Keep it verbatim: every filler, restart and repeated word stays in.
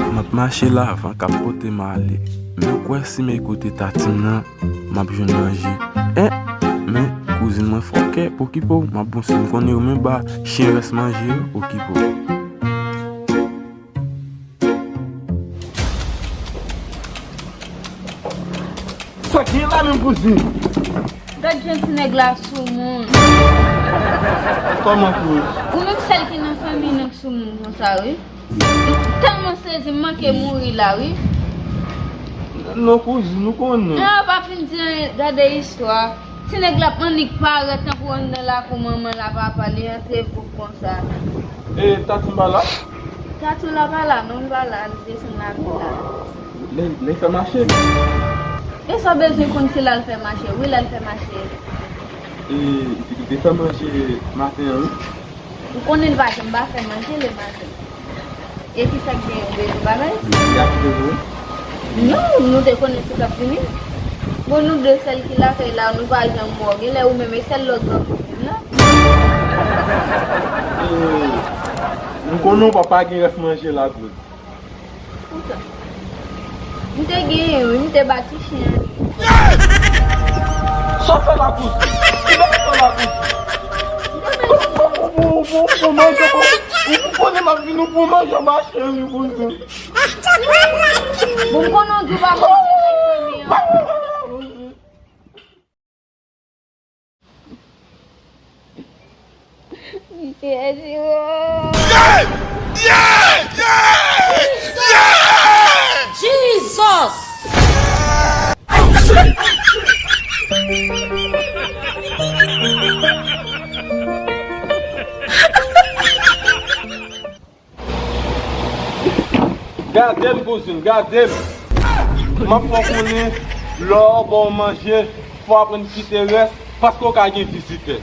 M ap mache la, van k ap pote m ale. Men w kwè si m ekoute tati m nan, m ap jwenn manje. En, men kouzin mwen fòkè, pokipo, m ap bon si m konnen yo menm ba chen rès manje yo, pokipo. Sa gen la menm kouzin? Gad jan ti nèg la soumoun. Kòman pou? Ou menm sèl ki nan fanmi nan k soumoun konsa wi. M tèlman sezi, m manke mouri la wi. Non kouzin, nou konnen. An, pa fin di anyen, gade istwa. Ti nèg la annik parèt tankou anndan lakou manman l a papa li antre voup konsa. E tati m pa la? Tati w la pa la non, l pa la, l desann lakou la. Lè, lè fè mache. E sa w bezwen konn si l al fè mache? Wi, l al fè mache. E, li te fè manje maten an wi. Ou konnen l pa janm pa fè manje lè maten. E kisa k genyen, ou bezwen bagay? Li ap vini wi. Non, nou te konnen se t ap vini. Bon, nou de sèl ki lakay la, nou pa janm wè w. Genlè ou menm e sèl lòt zanmi w vin la. E, m konnen w pa, pa gen rès manje la, Claude. Poutan, m te genyen wi, m te ba ti chen an li. Sa w fè la kouzin? Kibèk sa la kouzin? Ou pou, ou pou, ou pou manje, ou, ou konnen m ap vin, ou pou manje, mache wi kouzin. Bon, m konnen w di w pa manje nan fanmi an. Misye Jiro. Yeah! Yeah! Yeah! Yeah! Jesus! Gade m, kouzin, gade m. M ap fè w konnen, lè w ba w manje, fò w aprann kite rès, paske w ka gen vizitè.